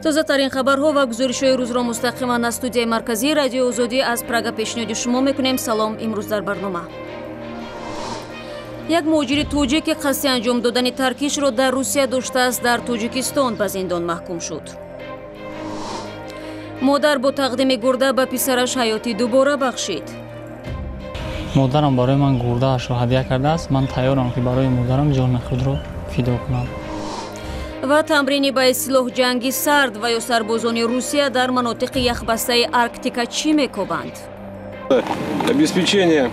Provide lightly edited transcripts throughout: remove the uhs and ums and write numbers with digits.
Тозатарин хабарҳо ва гузоришҳои рӯзро мустақиман аз студияи марказии Радиои Озодӣ аз Прага пешниҳоди шумо мекунем. Салом, имрӯз дар барнома. Як муҳоҷири тоҷик, ки қасди анҷом додани таркишро дар Русия доштааст, дар Тоҷикистон ба зиндон маҳкум шуд. Модар бо тақдими гурда ба писараш ҳаёти дубора бахшид. Модарам барои ман гурдаашро ҳадя кардааст. Ман тайёрам, ки барои модарам ҷони худро фидо кунам. Ва тамрини ба истилоҳ ҷанги сард ва ё сарбозони Русия дар манотиқи яхбастаи Арктика чӣ мекобанд? Обеспечение.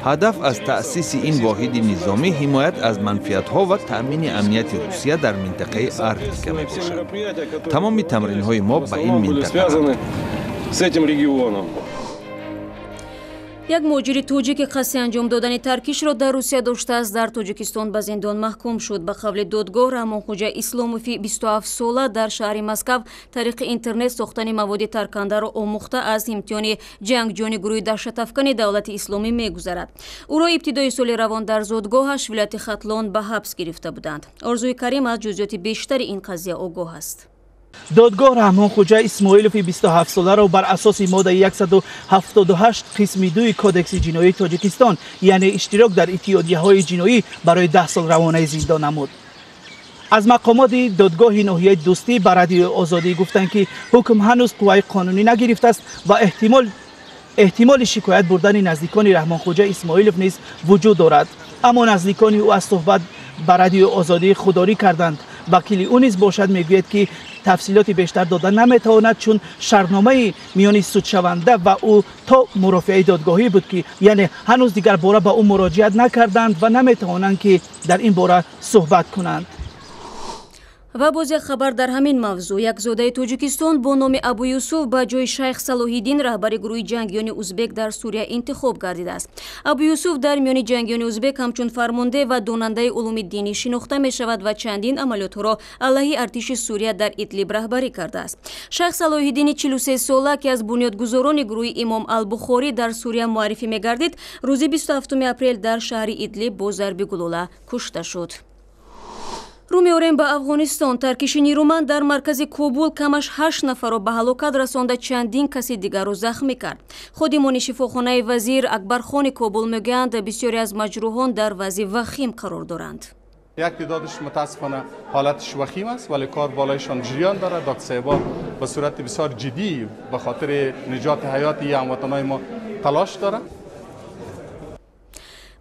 Ҳадаф аз таъсиси ин воҳиди низомӣ ҳимоят аз манфиатҳо ва таъмини амнияти Русия дар минтақаи Арктика мебошад. Тамоми тамринҳои мо ба ин минтақа. С этим регионом. Як муҳоҷири тоҷик, ки қасди анҷом додани таркишро дар Русия доштааст, дар Тоҷикистон ба зиндон маҳкум шуд. Ба қавли додгоҳ, Раҳмонхоҷа Исломови 27-сола дар шаҳри Москав тариқи интернет сохтани маводи таркандаро омӯхта, аз имтиҳони ҷангҷӯёни гурӯҳи даҳшатафкани Давлати Исломӣ мегузарад. Ӯро ибтидои соли равон дар зодгоҳаш, вилояти Хатлон, ба ҳабс гирифта буданд. Орзуи Карим аз ҷузъиёти бештари ин қазия огоҳ аст. Додгоҳ Раҳмонхоҷа Исмоилови 27-соларо бар асоси моддаи 178 қисми 2 Кодекси ҷиноии Тоҷикистон, яъне иштирок дар иттиҳодияҳои ҷиноӣ, барои 10 сол равонаи зиндон намуд. Аз мақомоти додгоҳи ноҳияи Дӯстӣ ба Радиои Озодӣ гуфтанд, ки ҳукм ҳанӯз қувваи қонунӣ нагирифтааст ва эҳтимоли шикоят бурдани наздикони Раҳмонхоҷа Исмоилов низ вуҷуд дорад. Аммо наздикони ӯ аз суҳбат ба Радиои Озодӣ худдорӣ карданд. Вакили ӯ низ бошад, мегӯяд, ки тафсилоти бештар дода наметавонад, чун шартномаи миёни судшаванда ва ӯ то мурофиаи додгоҳӣ буд, ки яъне ҳанӯз дигар бора ба ӯ муроҷиат накарданд ва наметавонанд, ки дар ин бора суҳбат кунанд. Ва боз як хабар дар ҳамин мавзӯъ. Як зодаи Тоҷикистон бо номи Абу Юсуф ба ҷои Шайх Салоҳиддин, раҳбари гурӯҳи ҷангиёни узбек дар Сурия, интихоб гардидааст. Абу Юсуф дар миёни ҷангиёни узбек ҳамчун фармонде ва донандаи улуми динӣ шинохта мешавад ва чандин амалиётҳоро алайҳи артиши Сурия дар Идлиб раҳбарӣ кардааст. Шайх Салоҳиддини 43-сола, ки аз бунёдгузорони гурӯҳи Имом Албухорӣ дар Сурия муаррифӣ мегардид, рӯзи 27 апрел дар шаҳри Идлиб бо зарби гулӯла кушта шуд. Рӯ меорем ба Афғонистон. Таркиши нерӯманд дар маркази Кобул камаш ҳашт нафарро ба ҳалокат расонда, чандин каси дигарро захмӣ кард. Ходимони шифохонаи Вазир Акбархони Кобул мегӯянд, бисёре аз маҷрӯҳон дар вазъи вахим қарор доранд. Як تعدادش متاسفانه حالتش وخیم است، ولی کار بالایشان جریان دارد. دکتر صاحبا به صورت بسیار جدی به خاطر نجات حیات هموطنای ما تلاش دارند.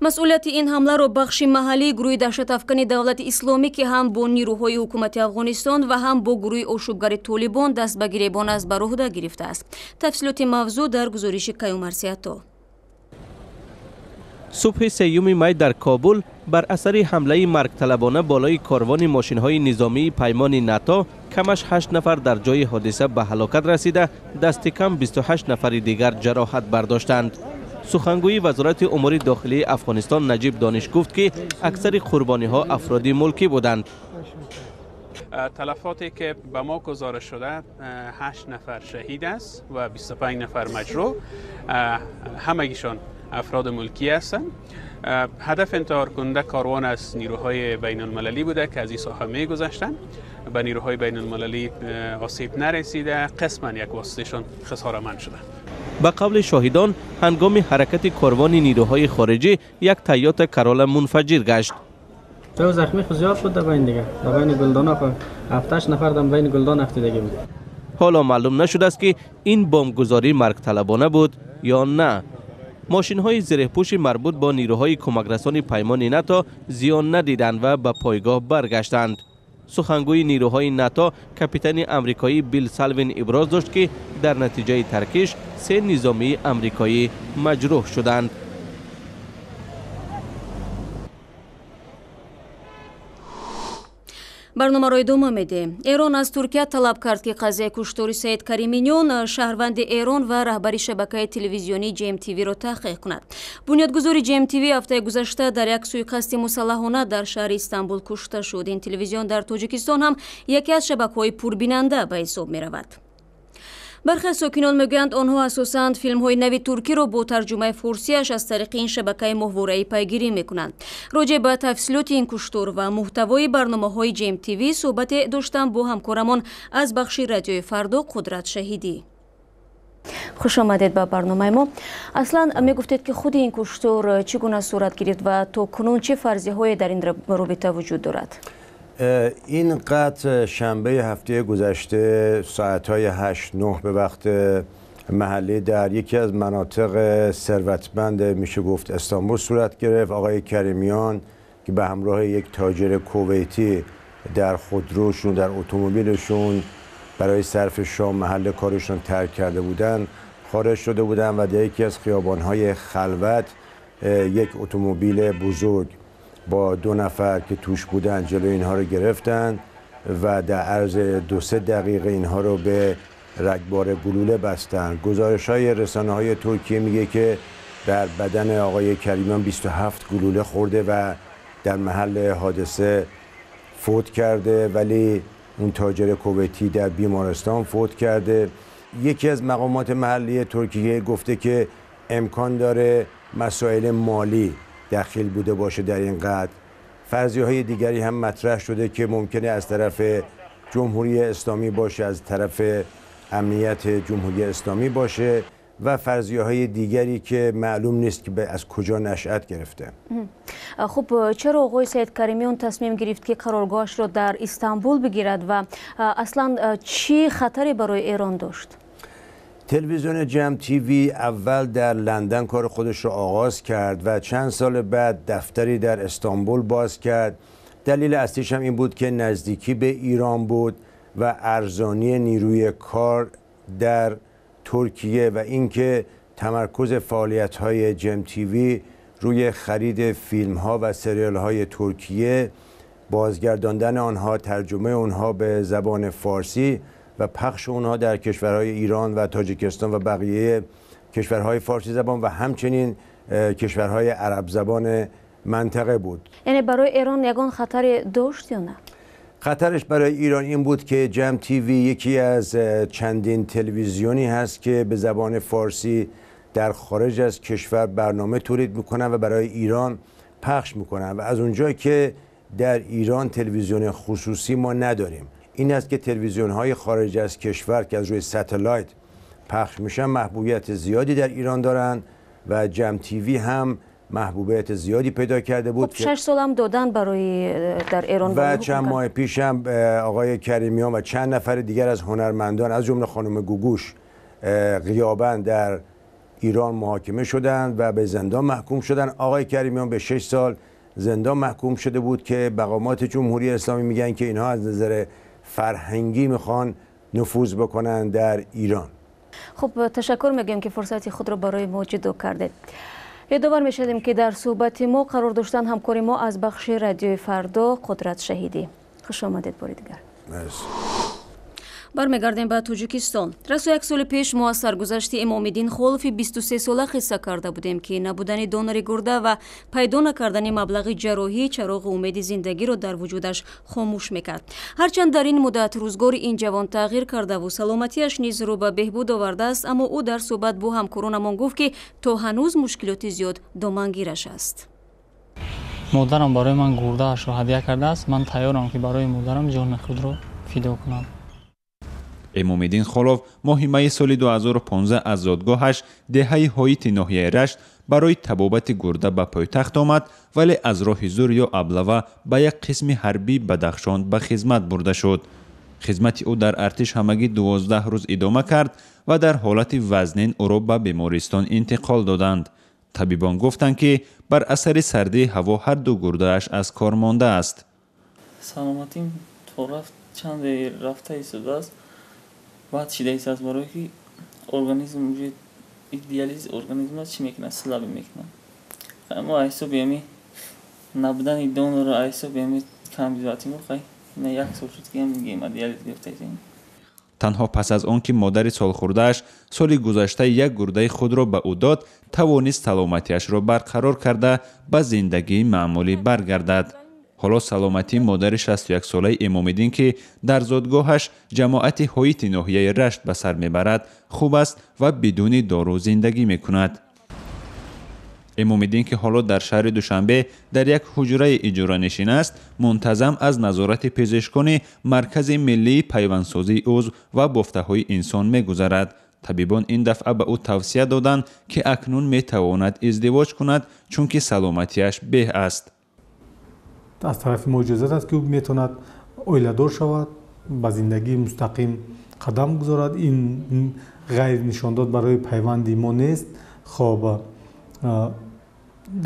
Масъулияти ин ҳамларо бахши маҳаллии гурӯҳи даҳшатафкани Давлати Исломӣ, ки ҳам бо нирӯҳои ҳукумати Афғонистон ва ҳам бо гурӯҳи ошӯбгари Толибон даст ба гиребон аст, ба роҳда гирифтааст. Тафсилоти мавзӯъ дар гузориши Каюмарсиято. Субҳи 3 май дар Кобул бар асари ҳамлаи маргталабона болои корвони мошинҳои низомии паймони НАТО камаш ҳашт нафар дар ҷои ҳодиса ба ҳалокат расида, дасти кам 28 нафари дигар ҷароҳат бардоштанд. Сухангӯи Вазорати умури дохилии Афғонистон Наҷиб Дониш гуфт, ки аксари қурбониҳо афроди мулкӣ буданд. تلفاتی که به ما گزارش شده، 8 نفر شهید است و 25 نفر مجروح. همگیشان افراد ملکی هستند. هدف انتحار کننده کاروان از نیروهای بین المللی بوده که از این ساحه می گذشتند. به نیروهای بین المللی آسیب نرسیده، قسما یک واسطهشان خسارمند شده. ба қавли шоҳидон, ҳангоми ҳаракати корвони нирӯҳои хориҷӣ як Тойота Карола мунфаҷир гашт. زخمی خو زیاد بود در بین دیگه، در بین گلدان ها، هفت نفر در بین گلدان افتیدگی بود. ҳоло маълум нашудааст, ки ин бомбгузорӣ маргталабона буд ё на. Мошинҳои зиреҳпӯши марбут бо нирӯҳои кӯмакрасони паймони НАТО зиён надиданд ва ба пойгоҳ баргаштанд. Сухангӯи нирӯҳои НАТО, капитани амрикоӣ Билл Салвин, иброз дошт, ки дар натиҷаи таркиш се низомии амрикоӣ маҷрӯҳ шуданд. Барномаро идома медиҳем. Эрон аз Туркия талаб кард, ки қазияи куштори Саид Кариминиён, шаҳрванди Эрон ва раҳбари шабакаи телевизионии ҶМТВ-ро таҳқиқ кунад. Бунёдгузори ҶМТВ ҳафтаи гузашта дар як суиқасди мусаллаҳона дар шаҳри Истанбул кушта шуд. Ин телевизион дар Тоҷикистон ҳам яке аз шабакаҳои пурбинанда ба ҳисоб меравад. Бархе сокинон мегӯянд, онҳо асосан филмҳои нави туркиро бо тарҷумаи форсиаш аз тариқи ин шабакаи моҳвораӣ пайгирӣ мекунанд. Роҷеъ ба тафсилоти ин куштор ва муҳтавои барномаҳои Ҷем ТВ суҳбате доштам бо ҳамкорамон аз бахши радиои Фардо Қудрат Шаҳидӣ. Хуш омадед ба барномаи мо. Аслан мегуфтед, ки худи ин куштор чӣ гуна сурат гирифт ва то кунун чӣ фарзияҳое дар ин робита вуҷуд дорад? این قتل شنبه هفته گذشته ساعتهای 8-9 به وقت محلی در یکی از مناطق ثروتمند میشه گفت استانبول صورت گرفت. آقای کریمیان که به همراه یک تاجر کویتی در خودروشون، در اتومبیلشون برای صرف شام محل کارشون ترک کرده بودن، خارج شده بودن و در یکی از خیابانهای خلوت یک اتومبیل بزرگ با 2 نفر که توش بودن جلوی اینها رو گرفتن و در عرض 2-3 دقیقه اینها رو به رگبار گلوله بستن. گزارش های رسانه های ترکیه میگه که در بدن آقای کریمیان 27 گلوله خورده و در محل حادثه فوت کرده، ولی اون تاجر کویتی در بیمارستان فوت کرده. یکی از مقامات محلی ترکیه گفته که امکان داره مسائل مالی دخیل بوده باشه در این قتل. فرضیه های دیگری هم مطرح شده که ممکنه از طرف جمهوری اسلامی باشه، از طرف امنیت جمهوری اسلامی باشه و فرضیه های دیگری که معلوم نیست که از کجا نشأت گرفته. خب چرا آقای سید کریمیان تصمیم گرفت که قرارگاهش را در استانبول بگیرد و اصلا چی خطری برای ایران داشت؟ تلویزیون جم تیوی اول در لندن کار خودش را آغاز کرد و چند سال بعد دفتری در استانبول باز کرد. دلیل اصلیش هم این بود که نزدیکی به ایران بود و ارزانی نیروی کار در ترکیه و اینکه تمرکز فعالیت‌های جم تیوی روی خرید فیلم‌ها و سریال‌های ترکیه، بازگرداندن آنها، ترجمه آنها به زبان فارسی و پخش اونها در کشورهای ایران و تاجیکستان و بقیه کشورهای فارسی زبان و همچنین کشورهای عرب زبان منطقه بود. یعنی برای ایران یگان خطر داشت یا نه؟ خطرش برای ایران این بود که جم تیوی یکی از چندین تلویزیونی هست که به زبان فارسی در خارج از کشور برنامه تولید میکنن و برای ایران پخش میکنن و از اونجایی که در ایران تلویزیون خصوصی ما نداریم، این است که تلویزیون های خارج از کشور که از روی satellite پخش میشن محبوبیت زیادی در ایران دارن و جم تیوی هم محبوبیت زیادی پیدا کرده بود. خب 6 سال هم دادن برای در ایران و چند ماه پیش هم آقای کریمیان و چند نفر دیگر از هنرمندان از جمله خانم گوگوش غیاباً در ایران محاکمه شدند و به زندان محکوم شدند. آقای کریمیان به 6 سال زندان محکوم شده بود که مقامات جمهوری اسلامی میگن که اینها از نظر فرهنگی میخوان نفوذ بکنن در ایران. خب تشکر میگم که فرصت خود را برای ما جدا کردید. یادآور میشدیم که در صحبت ما قرار داشتن همکار ما از بخش رادیوی فردا قدرت شهیدی. خوش آمدید بار دیگر. مرسی. برمیگردیم به تاجیکستان. رسو یک سال پیش ما از سرگذشت امام‌الدین خولف 23 ساله قصه کرده بودیم که نبودن دونر گرده و پیدا نکردن مبلغ جراحی چراغ امید زندگی را در وجودش خاموش میکرد. هرچند در این مدت روزگار این جوان تغییر کرده و سلامتیش نیز رو به بهبود آورده است، اما او در صحبت با همکارانمان گفت که تا هنوز مشکلات زیاد دامنگیرش است. مادرم برای من گرده‌اش را هدیه کرده است. من تیارم که برای مادرم جان خود را فدا کنم. امام‌الدین خولов моҳи майи соли 2015 аз зодгоҳаш деҳаи ҳоити ноҳияи Рашт барои табобати гурда ба пойтахт омад, вале аз роҳи зур ё аблава ба як қисми ҳарбии Бадахшон ба хизмат бурда шуд. Хизмати ӯ дар артиш ҳамагӣ 12 рӯз идома кард ва дар ҳолати вазнин ӯро ба бемористон интиқол доданд. Табибон гуфтанд, ки бар асари сардии ҳаво ҳар ду гурдааш аз кор мондааст. Саломатим то рафт чанде рафта истодааст. Баъд шида истааст, барое ки организм уже диализ организм чӣ мекунад, слабый мекунад. Мо ҳисоби ами набудани донора, ҳисоби ами камбизоатимо хай на як сол шуд ки гемодиализ гирифтаистем. Танҳо пас аз он ки модари солхӯрдааш соли гузашта як гурдаи худро ба ӯ дод, тавонист саломатиашро барқарор карда ба зиндагии маъмулӣ баргардад. Ҳоло саломатии модари 61-солаи Эмомиддин, ки дар зодгоҳаш ҷамоати Ҳоити ноҳияи Рашт ба сар мебарад, хуб аст ва бидуни дору зиндагӣ мекунад. Эмомиддин, ки ҳоло дар шаҳри Душанбе дар як ҳуҷраи иҷоранишин аст, мунтазам аз назорати пизишкони Маркази миллии пайвандсозии узв ва бофтаҳои инсон мегузарад. Табибон ин дафъа ба ӯ тавсия доданд, ки акнун метавонад издивоҷ кунад, чунки саломатиаш беҳ аст. Аз тарафи мо иҷозат аст, ки ӯ метавонад оиладор шавад, ба зиндагии мустақим қадам гузорад. Ин ғайр нишондод барои пайванди мо нест. Хоб,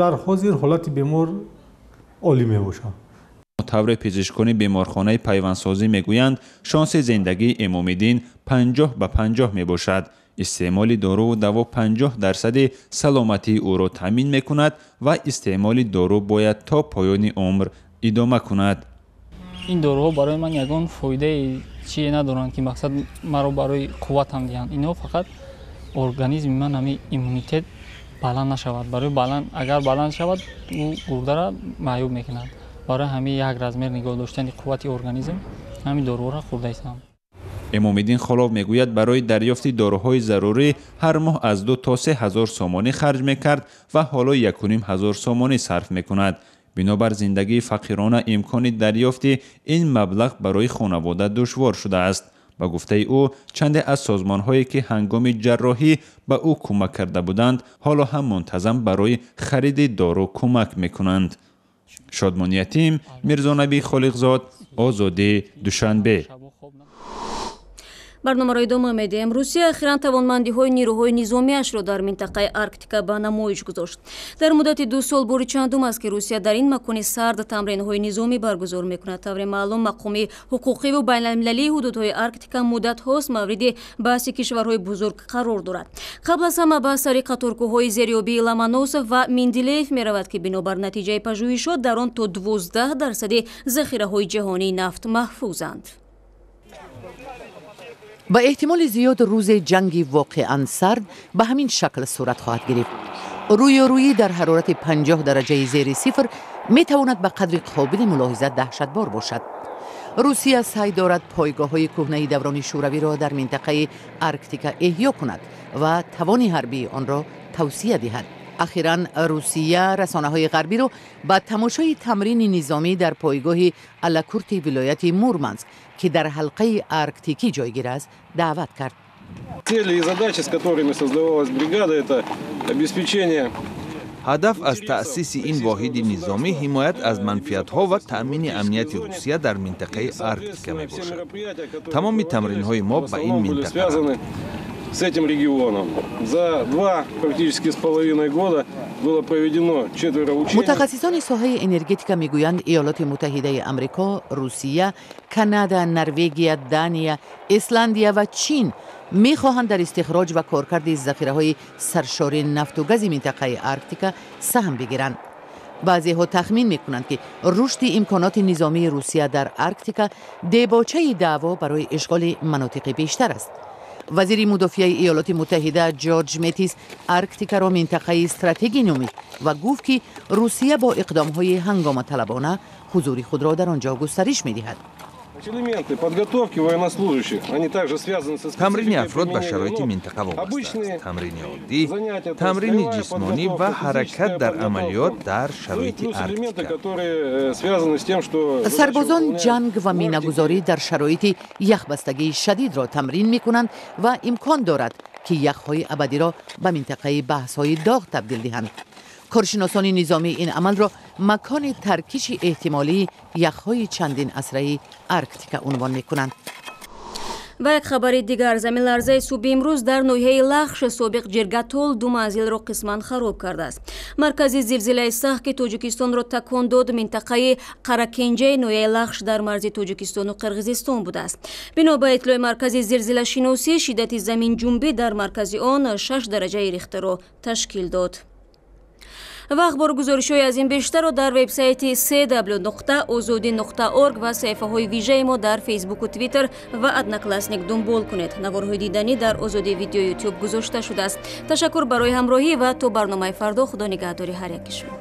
дар ҳозир ҳолати бемор олӣ мебошад. Тавре пизишкони беморхонаи пайвандсозӣ мегӯянд, шонси зиндагии Эмомиддин 50 ба 50 мебошад. Истеъмоли доруву даво 50 дарсади саломатии ӯро таъмин мекунад ва истеъмоли дору бояд то поёни умр идома кунад. Ин доруҳо барои ман ягон фоидаи чие надоранд, ки мақсад маро барои қувватам диҳанд. Инҳо фақат организми ман ҳами иммунитет баланд нашавад. Барои баланд, агар баланд шавад, ӯ гурдара маъюб мекунад. Барои ҳамин як размер нигоҳ доштани қуввати организм ҳамин доруҳоро хӯрда истам. Эмомиддин Холов мегӯяд, барои дарёфти доруҳои зарурӣ ҳар моҳ аз 2 то 3 ҳазор сомонӣ харҷ мекард ва ҳоло 1,5 ҳазор сомонӣ сарф мекунад. Бинобар зиндагии фақирона, имкони дарёфти ин маблағ барои хонавода душвор шудааст. Ба гуфтаи ӯ, чанде аз созмонҳое, ки ҳангоми ҷарроҳӣ ба ӯ кӯмак карда буданд, ҳоло ҳам мунтазам барои хариди дору кӯмак мекунанд. Шодмон Ятим, Мирзонабӣ Холиқзод, Озодӣ, Душанбе. Барномаро идома медиҳем. Русия охиран тавонмандиҳои нирӯҳои низомиашро дар минтақаи Арктика ба намоиш гузошт. Дар муддати 2 сол бори чандум аст, ки Русия дар ин макони сард тамринҳои низомӣ баргузор мекунад. Тавре маълум, мақоми ҳуқуқиву байналмилалии ҳудудҳои Арктика муддатҳост мавриди баҳси кишварҳои бузург қарор дорад. Қабл аз ҳама баҳс сари қаторкӯҳҳои зериобии Ломоносов ва Менделеев меравад, ки бинобар натиҷаи пажӯҳишот дар он то 12 дарсади захираҳои ҷаҳонии нафт маҳфузанд. Ба эҳтимоли зиёд, рӯзе ҷанги воқеан сард ба ҳамин шакл сурат хоҳад гирифт. Рӯёрӯӣ дар ҳарорати 50 дараҷаи зери сифр метавонад ба қадри қобили мулоҳиза даҳшатбор бошад. Русия саъй дорад пойгоҳҳои кӯҳнаи даврони шӯравиро дар минтақаи Арктика эҳё кунад ва тавони ҳарбии онро тавсия диҳад. Ахиран Русия расонаҳои ғарбиро ба тамошои тамрини низомӣ дар пойгоҳи Алакурти вилояти Мурманск, ки дар ҳалқаи арктикӣ ҷойгир аст, даъват кард. Цели и задачи, с которыми создавалась бригада, это обеспечение Ҳадаф аз таъсиси ин воҳиди низомӣ ҳимоят аз манфиатҳо ва таъмини амнияти Русия дар минтақаи Арктика мебошад. Тамоми тамринҳои мо ба ин минтақа с этим регионом. За два практически с половиной года было проведено четверо учений. Мутахассисони соҳаи энергетика мегӯянд, Иёлоти Муттаҳидаи Амрико, Русия, Канада, Норвегия, Дания, Исландия ва Чин мехоҳанд дар истихроҷ ва коркарди захираҳои саршори нафту гази минтақаи Арктика саҳм бигиранд. Баъзеҳо тахмин мекунанд, ки рушди имконоти низомии Русия дар Арктика дебочаи даъво барои ишғоли манотиқи бештар аст. Вазири мудофиаи Иёлоти Муттаҳида Ҷорҷ Метис Арктикаро минтақаи стратегӣ номид ва гуфт, ки Русия бо иқдомҳои ҳангоматалабона ҳузури худро дар он ҷо густариш медиҳад. Элементы подготовки военнослужащих, они также связаны со Тамрини афрод ба шароити минтақа вобаста аст: тамрини оддӣ, тамрини ҷисмонӣ ва ҳаракат дар амалиёт дар шароити Арктика. Сарбозон ҷанг ва минагузорӣ дар шароити яхбастагии шадидро тамрин мекунанд ва имкон дорад, ки яхҳои абадиро ба минтақаи баҳсҳои доғ табдил диҳанд. Коршиносони низомӣ ин амалро макони таркиши эҳтимолии яхҳои чандин асраи Арктика унвон мекунанд. Ва як хабари дигар: заминларзаи субҳи имрӯз дар ноҳияи Лахш, собиқ Ҷиргатол, ду манзилро қисман хароб кардааст. Маркази зилзилаи сахт, ки Тоҷикистонро такон дод, минтақаи Қаракенҷаи ноҳияи Лахш дар марзи Тоҷикистону Қирғизистон будааст. Бино ба иттилои маркази зилзилашиносӣ, шиддати заминҷунбӣ дар маркази он 6 дараҷаи Рихтерро ташкил дод. Ва ахбору гузоришҳои аз ин бештарро дар вебсайти cw.ozodi.org ва саҳифаҳои вижаи мо дар Фейсбуку, Твиттер ва Одноклассник дунбол кунед. Наворҳои диданӣ дар Озодӣ Видео Ютуб гузошта шудааст. Ташаккур барои ҳамроҳӣ ва то барномаи фардо, Худо нигаҳдори ҳар яки шумо.